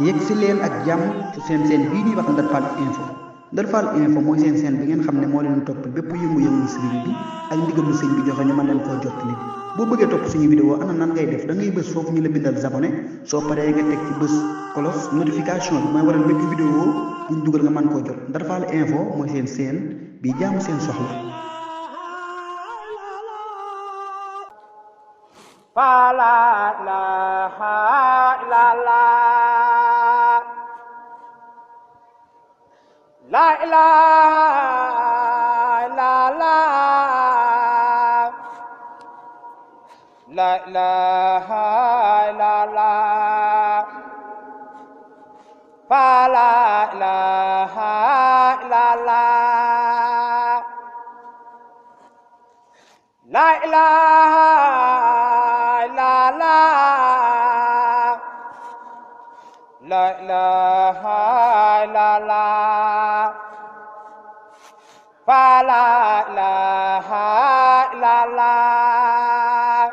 yegg si leen ak jàmm ci seen bii ñuy wax Ndar Fall info Ndar Fall info mooy seen bi ngeen xam ne moo leen topp bépp yëngu-yëngu sëriñ bi ak ndigalu sëñ bi joxe ñu mën leen koo jottali boo bëggee topp suñu vidéo ana nan ngay def da ngay bës foofu ñu la bindal abonné soo paree nga teg ci bës cloche notification bi mooy waral bépp vidéo buñ dugal nga mën koo jot Ndar Fall info mooy seen bi jaamu seen soxla. Fa la ilaha illallah la ilaha illallah la ilaha illallah fa la ilaha illallah la ilaha la ilaha illallah fa la ilaha illallah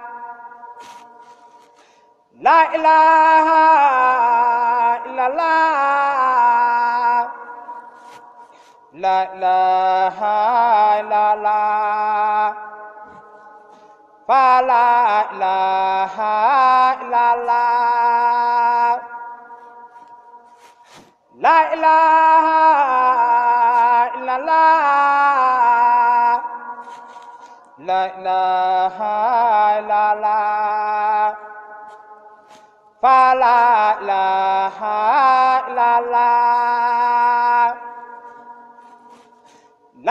la ilaha illallah la ilaha illallah fa la ilaha illallah la ilaha illallah la ilaha illallah fa la ilaha illallah la ilaha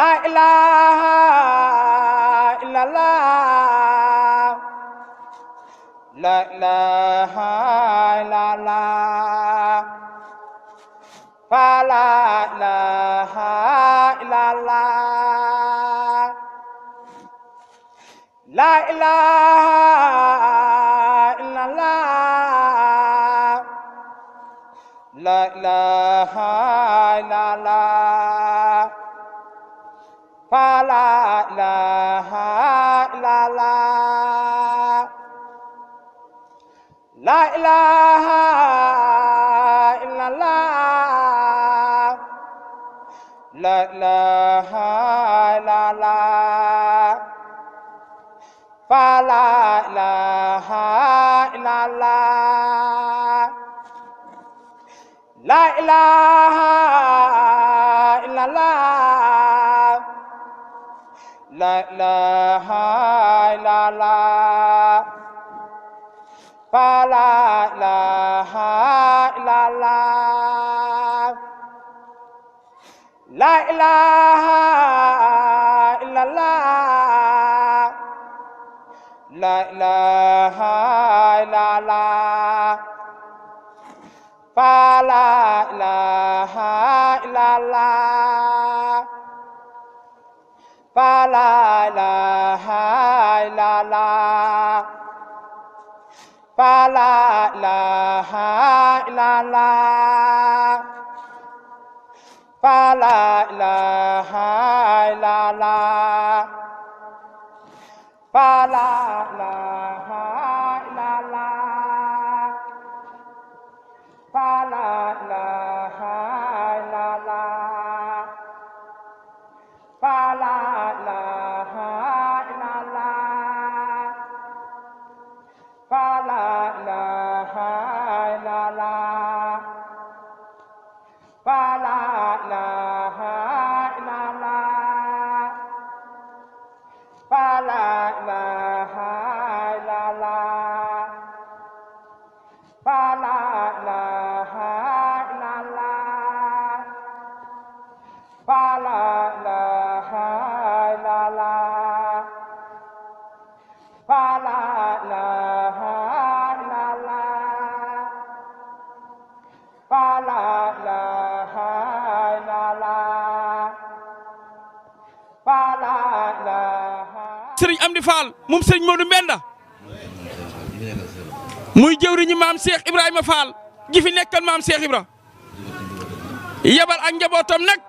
illallah la ilaha illallah fa la ilaha illallah la ilaha illallah la ilaha illallah fa la ilaha illallah la ilaha illallah la ilaha illallah fa la ilaha illallah la ilaha illallah la ilaha illallah fa la ilaha illallah la ilaha illallah la ilaha illallah fa la ilaha illallah fa la ilaha illallah fa la ilaha illallah fa la ilaha illallah fa la ilaha illallah fa la ilaha illallah fa la ilaha illallah fa la ilaha illallah fa la ilaha illallah fa la ilaha illallah fa la ilaha illallah fa la ilaha illallah fa la ilaha illallah fa la ilaha illallah fa la ilaha. Sëriñ Amdi Fall moom sëriñ Modou Mbenda muy jëwriñu maam Cheikh Ibrahima Fall ji fi nekkal maam Cheikh Ibra yebal ak njabootam nag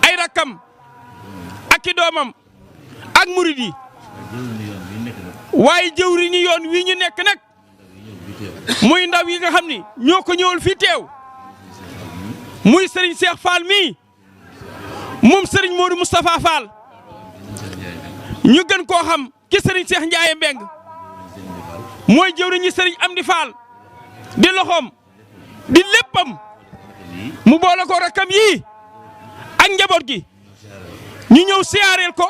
ay rakkam ak i doomam ak murid yi waaye jëwriñu yoon wi ñu nekk nag muy ndaw yi nga xam ni ñoo ko ñëwal fii teew muy Serigne Cheikh Fall mii moom Serigne Modou Moustapha Fall ñu gën koo xam ci Serigne Cheikh Ndiaye Mbeng mooy jëwriñu Serigne Amdi Fall di loxoom di léppam mu boole ko rakkam yii ak njaboot gi ñu ñëw siyaareel ko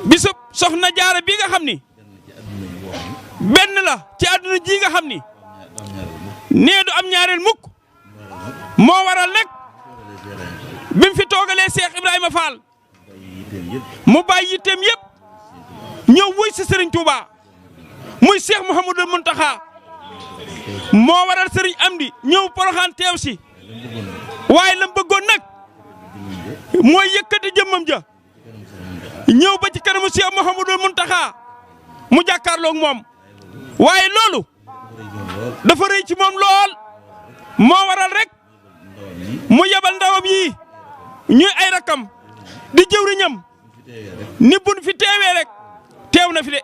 bisub soxna jaara bi nga xam ni benn la ci àdduna ji nga xam ni nee du am ñaareel mukk moo waral nag bi mu fi toogalee Cheikh Ibrahima Fall mu bàyyi yitteem yëpp ñëw wuy si Serigne Touba muy Cheikh Mouhamadou Mountakha moo waral Serigne Amdi ñëw Porokhane teew si waaye lam bëggoon nag mooy yëkkati jëmmam ja ñëw ba ci kanamu Cheikh Mouhamadou Mountakha mu jàkkaarloog moom waaye loolu dafa rëy ci moom lool moo waral rek mu yebal ndawam yii ñuy ay rakam di jëwriñam ni buñ fi teewee rek teew na fi de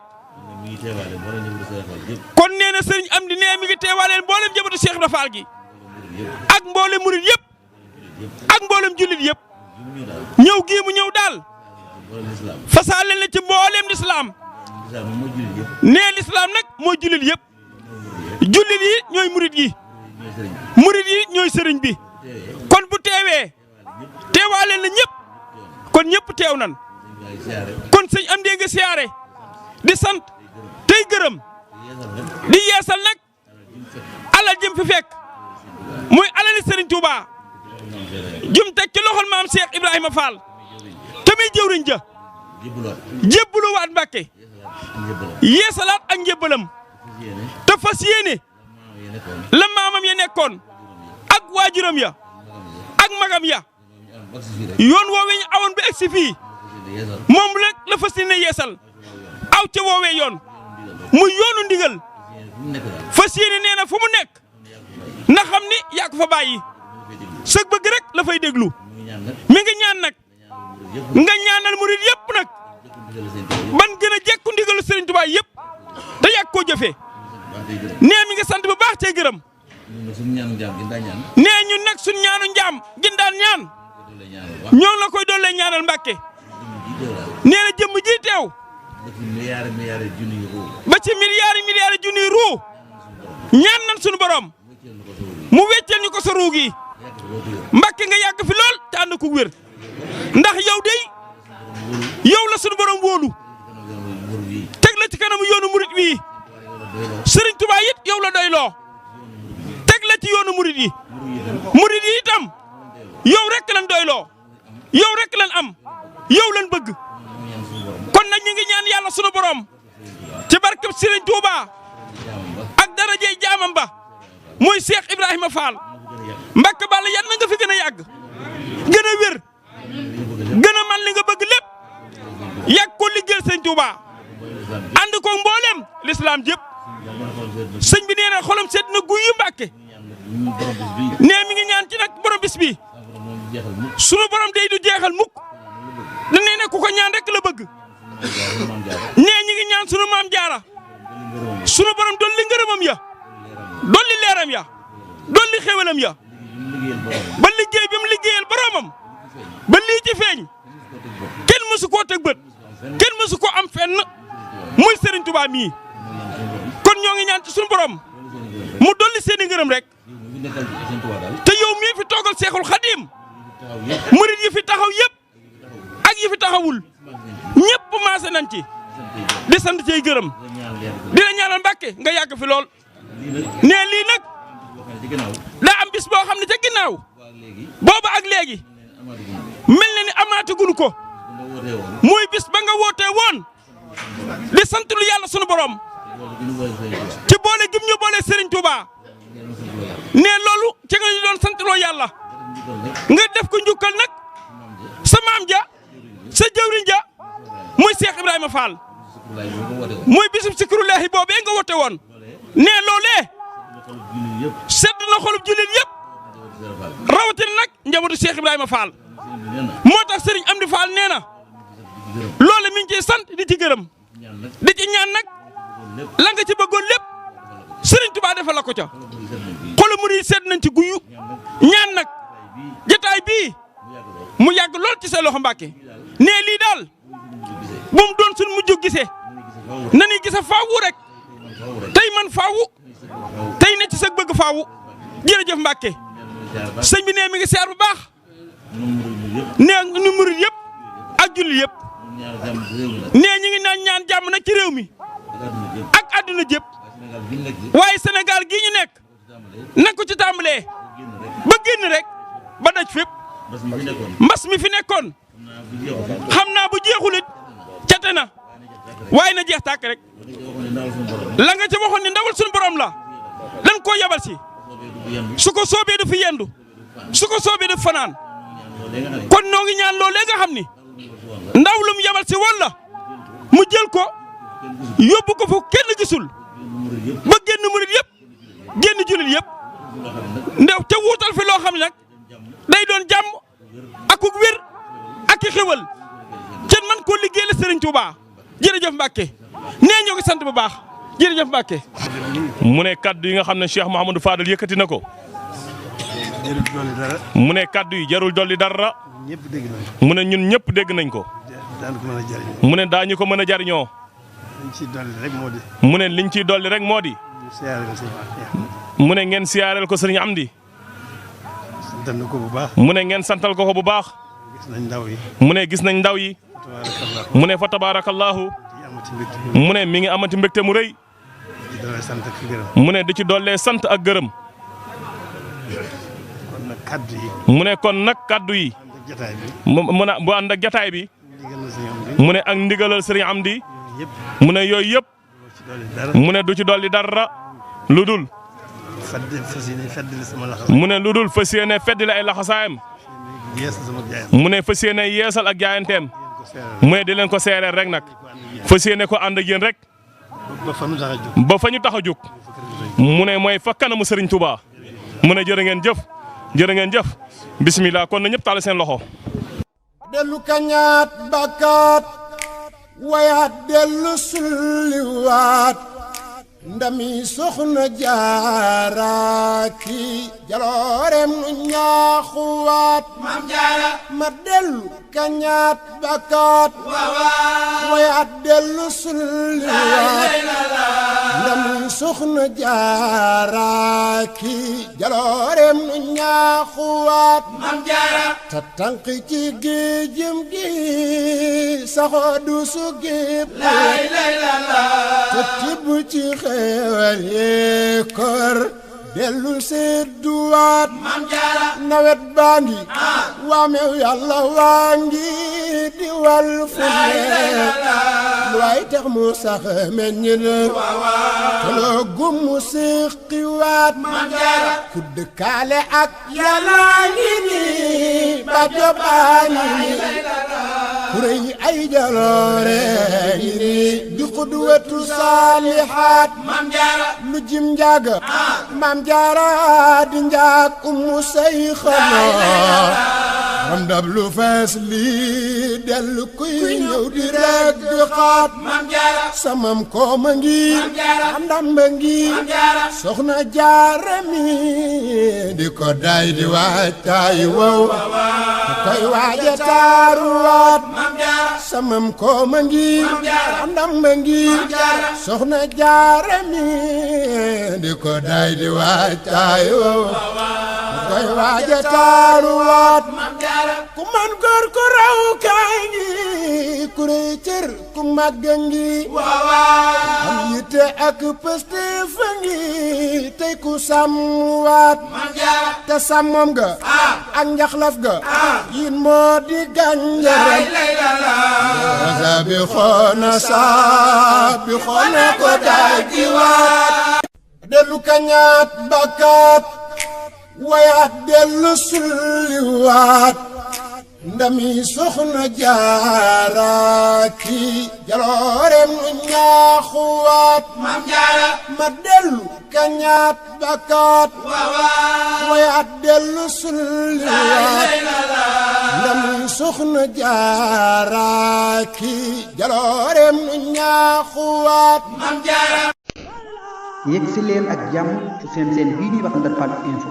kon nee na Serigne Amdi nee mi ngi teewaaleel mboolem jabatu Cheikh Ibra Fall gi ak mboolem murit yëpp ak mboolem jullit yëpp ñëw gii mu ñëw daal fasaale la ci mboolem lislaam nee lislaam nag mooy jullit yëpp jullit yi ñooy murit yi murit yi ñooy sëriñ bi kon bu teewee teewaaleel na ñëpp kon ñëpp teew nan kon sëñ Amdi nga siyaare di sant tey gërëm di yeesal nag alal jëm fi fekk muy alali Serigne Touba jum teg ci loxol maam Cheikh Ibrahima Fall te muy jëwriñ ja jébbalu waat Mbàkke yeesalaat ak njébbalam te fas yéene la maamam ya nekkoon ak waajuram ya ak magam ya yoon woowee ñu awoon ba egsi fii moom rek la fas yéene yeesal aw ca woowee yoon muy yoonu ndigal fas yéene nee na fu mu nekk na xam ni yaa ko fa bàyyi sëg bëgg rek la fay déglu mi ngi ñaan nag nga ñaanal murid yëpp nag ban gën a jekku ndigalu Serigne Touba yëpp te yàgg koo jëfee nee mi ngi sant bu baax cee gërëm nee ñun nag suñ ñaanu njaam gindaan ñaan ñoo la koy dollee ñaanal Mbàkke nee na jëmm ji teew ba ci milliards junni ruu ñaan nan suñu borom mu weccel ñu ko sa ruu gi Mbàkke nga yàgg fi lool te ànd ko wér ndax yow dey yow la suñu borom wóolu teg la ci kanamu yoonu murit wi Serigne Touba it yow la doyloo teg la ci yoonu murit yi itam yow rek lan doyloo yow rek lan am yow lan bëgg kon nag ñu ngi ñaan yàlla sunu borom ci barkeb Serigne Touba ak darajey jaamam ba muy Cheikh Ibrahima Fall Mbàkke Balla yan na nga fi gën a yàgg gën a wér gën a man li nga bëgg lépp yàgg ko liggéeyal Serigne Touba ànd ko mboolem l'islam jëpp sëñ bi nee na xolam sedd na guy yu Mbàkke nee mi ngi ñaan ci nag borom bis bi sunu borom day du jeexal mukk da nee na ku ko ñaan rek la bëgg nee ñi ngi ñaan sunu maam jaara sunu borom dolli ngërëmam ya dolli leeram ya dolli xéwalam ya ba liggéey bi mu liggéeyal boromam ba lii ci feeñ kenn mësu koo teg bët kenn mësu koo am fenn muy Serigne Touba mii kon ñoo ngi ñaan ci sunu borom mu dolli seeni ngërëm rek te yow mii fi toogal Seexul Xadim murid yi fi taxaw yëpp ak yi fi taxawul ñëpp maase nañ ci di sant cey gërëm di la ñaanal Mbàkke nga yàgg fi lool nee lii nag daa am bis boo xam ne ca ginnaaw booba ak léegi mel na ni amaatagunu ko muy bis ba nga wootee woon di sant lu yàlla sunu borom ci boole gim ñu boole Serigne Touba nee loolu ci nga ñu doon sant loo yàlla nga def ko njukkal nag sa maam ja sa jëwriñ ja muy Cheikh Ibrahima Fall muy bisub sikrullahi boobee nga wote woon nee loolee sedd na xolub jullit yëpp rawatina nag njabootu Cheikh Ibrahima Fall moo tax Serigne Amdi Fall nee na loole mi ngi ciy sant di ci gërëm di ci ñaan nag la nga ci bëggoon lépp Serigne Touba defal la ko ca xolu murid seet nañ ci guyu ñaan nag jotaay bii mu yàgg lool ci sa loxo Mbàkke nee lii daal bu mu doon suñ mujj gisee nañuy gisa faawu rek tey man faawu tey ne ci sa bëgg faawu jërëjëf Mbàkke sëñ bi nee mi ngi seer bu baax nee nu murid yëpp ak julli yëpp nee ñi ngi naan ñaan jàmm nag ci réew mi ak àdduna jëpp waaye Sénégal gii ñu nekk na ko ci tàmbalee ba génn rek ba daj fépp mbas mi fi nekkoon xam naa bu jeexulit cate na waaye na jeex tàkk rek la nga ca waxoon ni ndawal suñu borom la lan koo yabal si su ko soobee du fi yendu su ko soobee du fanaan kon noo ngi ñaan loolee nga xam ni ndaw lum yabal si walla mu jël ko yóbbu ko fu kenn gisul ba génn murit yëpp génn jullit yëpp ndew te wuutal fi loo xam ne nag day doon jàmm ak ku wér ak ki xewal kenn man koo liggéey la Serigne Touba jërëjëf Mbacke nee ñoo ngi sant bu baax jërëjëf Mbacke. mu ne kaddu yi nga xam ne Cheikh Mouhamadou Fadal yëkkati na ko. mu ne kaddu yi jarul dolli dara. mu ne ñun ñëpp dégg nañ ko. mu ne daañu ko mën a jariñoo. mu ne liñ ciy dolli rek moo di. mu ne ngeen siyaareel ko Serigne Amdi. mu ne ngeen santal ko bu baax. mu ne gis nañ ndaw yi. mu ne fa tabaarakallaahu. mu ne mi ngi amati mbégte mu rëy. mu ne di ci dollee sant ak gërëm. mu ne kon nag kaddu yi. mu ne bu ànd ak jataay bi. mu ne ak ndigalal Serigne Amdi. mu ne yooyu yëpp. mu ne du ci dolli dara lu dul. mu ne lu dul fas yéene feddali ay laxasaayam. mu ne fas yéene yeesal ak jaayanteem. mu ne di leen ko seereel rek nag. fas yéene ko ànd ak yéen rek. ba fa ñu tax a jóg. mu ne mooy fa kanamu Serigne Touba. mu ne jërë ngeen jëf jërë ngeen jëf bismillah kon na ñëpp taal seen loxo. dellu kañaat bakkaat wayaat dellu sulliwaat ndami soxna jaaraaki jaloorem nu ñaaxuwaat mam jaara ma dellu kañaat bakkaat wayaat dellu sulliwaat ndami soxna jaaraaki jaloorem nu ñaaxuwaat mam jaara ta tànk ci géejëm gi saxoo du su géeb te tibb ci xewal yee kor dellu sedduwaat mam jaara nawet baa ngi waamew yàlla waa ngi di wal fu ne lu ay tax mu sax meññ na toloo gum mu siqiwaat mam jaara ku dëkkaale ak yàlla ngi ni ba jobaani ni ku rëy ay jaloore ngi ni di xudwatu saalihaat mam jaara lu jim njaaga mam jaara di njaag ummu say xanaa am ndab lu fees lii dellu kuy ñëw di rek di xaat mam jaara samam kooma ngi am ndamba ngi soxna jaara mi di ko day di waaj taay wow di koy waaja taaruwaat mam jaara samam kooma ngi am ndamba ngi soxna jaara mi di ko day di waaj taay wow di koy waaja taaruwaat ku man góor ku raw kaay ngi ku rëy cër ku màgg ngi am yitte ak pëste fa ngi tey ku sàmmwaat te sàmmam ga ak njaxlaf ga yin moo di gànjaram bi xoona saa bi xoona ko daay di waat dellu kañaat bakkaat wayaat dellu sulliwaat ndami soxna jaaraaki jaloorem nu ñaaxuwaat mam jaara ma dellu kañaat bakkaat wayaat dellu sulliwaat ndami soxna jaaraaki jaloorem nu ñaaxuwaat mam jaara yegg si leen ak jàmm ci seen bii di wax Ndar Fall info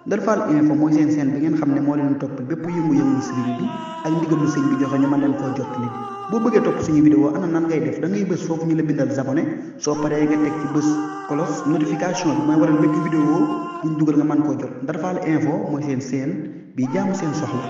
Ndar Fall info mooy seen bi ngeen xam ne moo leen topp bépp yëngu-yëngu sëriñ bi ak ndigalu sëñ bi joxe ñu mën leen koo jottali boo bëggee topp suñu vidéo ana nan ngay def da ngay bës foofu ñu la bindal abonné soo paree nga teg ci bës cloche notification bi mooy waral bépp vidéo buñ dugal nga mën koo jot Ndar Fall info mooy seen bi jaamu seen soxla